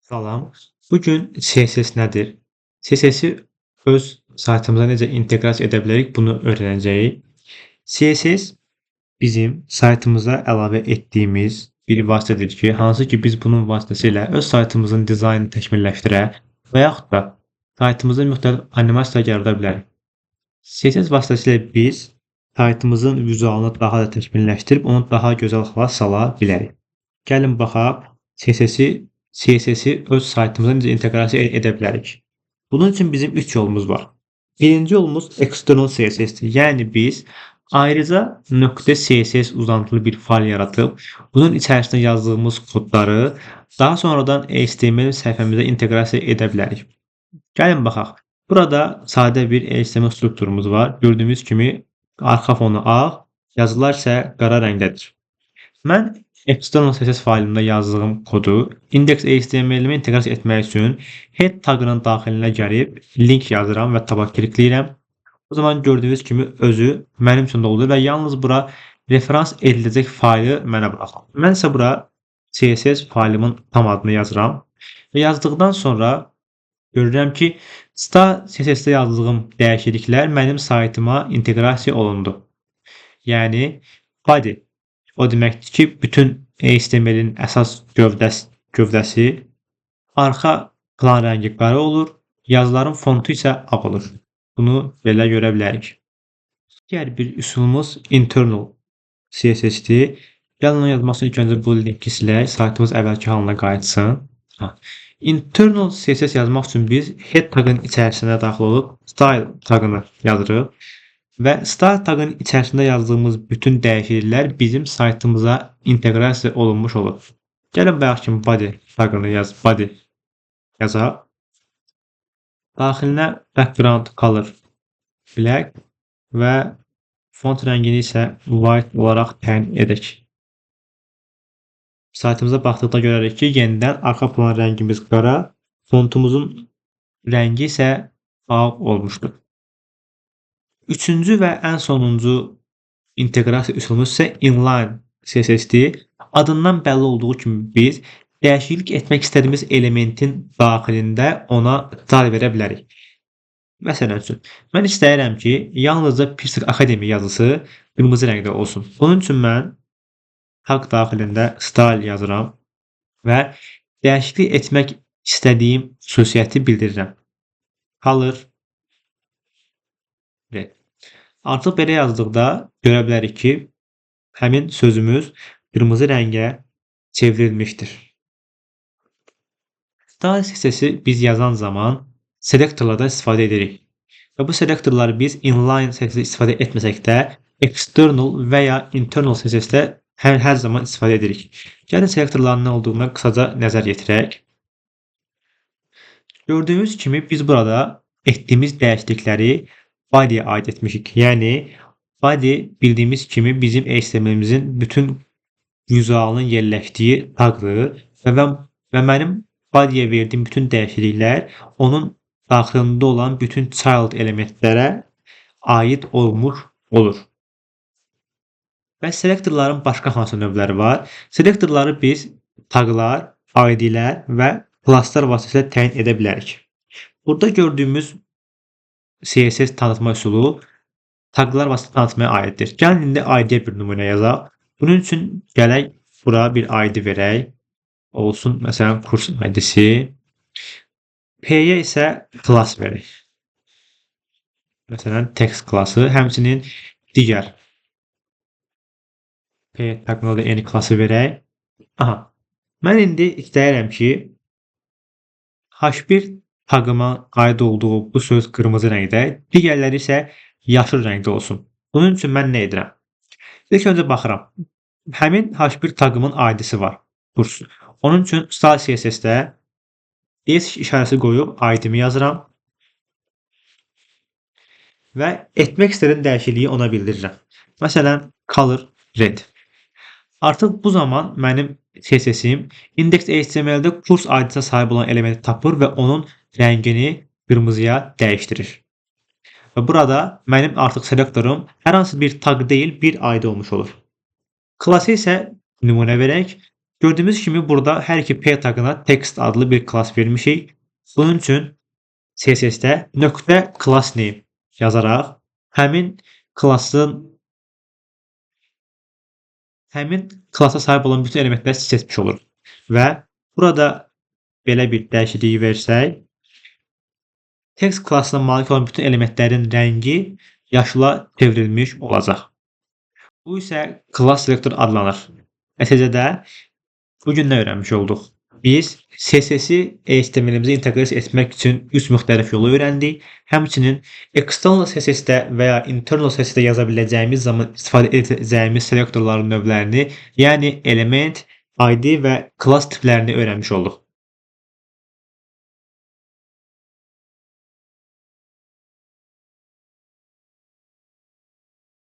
Salam. Bu gün CSS nədir? CSS-i öz saytımıza necə inteqrasiya edə bilərik, bunu öyrənəcəyik. CSS bizim saytımıza əlavə etdiyimiz bir vasitədir ki, hansı ki biz bunun vasitəsilə öz saytımızın dizaynını təkmilləşdirə və yaxud da saytımızda müxtəlif animasiyalar yarada bilərik. CSS vasitəsilə biz saytımızın vizualını daha da təkmilləşdirib onu daha gözəl hala sala bilərik. Gəlin baxaq CSS-i öz saytımıza necə inteqrasiya edə bilərik. Bunun üçün bizim 3 yolumuz var. Birinci yolumuz external CSS-dir. Yəni biz ayrıca .css uzantılı bir fayl yaradıb bunun içərisində yazdığımız kodları daha sonradan HTML səhifəmizə inteqrasiya edə bilərik. Gəlin baxaq. Burada sadə bir HTML strukturumuz var. Gördüyümüz kimi arxa fonu ağ, yazılar isə qara rəngdədir. Mən external CSS faylımda yazdığım kodu index.html-imə inteqrasiya etmək üçün head taqının daxilinə gəlib link yazıram və taba klikləyirəm. O zaman gördüyünüz kimi özü mənim üçün doldur və yalnız bura referans ediləcək faylı mənə buraxır. Mən isə bura CSS faylımın tam adını yazıram və yazdıqdan sonra görürəm ki, style CSS-də yazdığım dəyişikliklər mənim saytıma inteqrasiya olundu. Yəni body o deməkdir ki, bütün HTML-in əsas gövdəsi arxa plan rəngi qara olur, yazıların fontu isə ağ olur. Bunu belə görə bilərik. Digər bir üsulumuz internal CSS-dir. Gəlin onu yazmaq üçün ilk öncə bu linki silək, saytımız əvvəlki halına qayıtsın. Ha. Internal CSS yazmaq üçün biz head taqının içərisinə daxil olub style taqını yazırıq. Və style taqının içərisində yazdığımız bütün dəyişikliklər bizim saytımıza inteqrasiya olunmuş olur. Gəlin bayaq kimi body taqını body yazaq. Daxilinə background color black və font rəngini isə white olaraq təyin edək. Saytımıza baxdıqda görərik ki, yenidən arxa plan rəngimiz qara, fontumuzun rəngi isə ağ olmuşdur. Üçüncü və ən sonuncu inteqrasiya üsulumuz isə inline CSS-dir. Adından bəlli olduğu kimi biz dəyişiklik etmək istədiyimiz elementin daxilində ona style verə bilərik. Məsələn üçün, mən istəyirəm ki, yalnızca Pirsik Akademi yazısı qırmızı rəngdə olsun. Bunun üçün mən tag daxilində style yazıram və dəyişiklik etmək istədiyim xüsusiyyəti bildirirəm. Color red. Artıq belə yazdıqda görə bilərik ki, həmin sözümüz qırmızı rəngə çevrilmişdir. Style CSS-i biz yazan zaman selektorlardan istifadə edirik. Və bu selektorları biz inline CSS istifadə etməsək də external və ya internal CSS-də hər zaman istifadə edirik. Gəlin selektorların nə olduğuna qısaca nəzər yetirək. Gördüyünüz kimi biz burada etdiyimiz dəyişiklikləri body'yə aid etmişik. Yəni body bildiyimiz kimi bizim HTML-imizin bütün vizualının yerləşdiyi taqdır və mənim body'yə verdiyim bütün dəyişikliklər onun daxilində olan bütün child elementlərə aid olmuş olur. Və selektorların başqa hansı növləri var? Selektorları biz taqlar, ID-lər və classlar vasitəsilə təyin edə bilərik. Burada gördüyümüz CSS tanıtma üsulu taqlar vasitəsilə tanıtmaya aiddir. Gəlin indi ID-yə bir nümunə yazaq. Bunun üçün gələk bura bir ID verək. Olsun məsələn kurs ID-si. P-yə isə class verək. Məsələn text klassı, həmçinin digər P taqına da eyni klassı verək. Aha. Mən indi istəyirəm ki, H1 taqıma aid olduğu bu söz qırmızı rəngdə, digərləri isə yaşıl rəngdə olsun. Bunun üçün mən nə edirəm? İlk öncə baxıram. Həmin H1 taqımın ID-si var. Kurs. Onun üçün style CSS-də diyez işarəsi qoyub ID-mi yazıram və etmək istədiyim dəyişikliyi ona bildirirəm. Məsələn, color red. Artıq bu zaman mənim CSS-im index.html-də kurs ID-sinə sahib olan elementi tapır və onun rəngini qırmızıya dəyişdirir. Və burada mənim artıq selektorum hər hansı bir tag deyil, bir ID olmuş olur. Klassı isə nümunə verək. Gördüyümüz kimi burada hər iki P taqına text adlı bir class vermişik. Bunun üçün CSS-də nöqtə class name yazaraq həmin classa sahib olan bütün elementləri seçmiş oluruq. Və burada belə bir dəyişikliyi versək, text classına malik olan bütün elementlərin rəngi yaşıla çevrilmiş olacaq. Bu isə class selector adlanır. Nəticədə bu gün nə öyrənmiş olduq? Biz CSS-i HTML-imizə inteqrasiya etmək üçün üç müxtəlif yolu öyrəndik. Həmçinin external CSS-də və ya internal CSS-də yaza biləcəyimiz zaman istifadə edəcəyimiz selektorların növlərini, yəni element, ID və class tiplərini öyrənmiş olduq.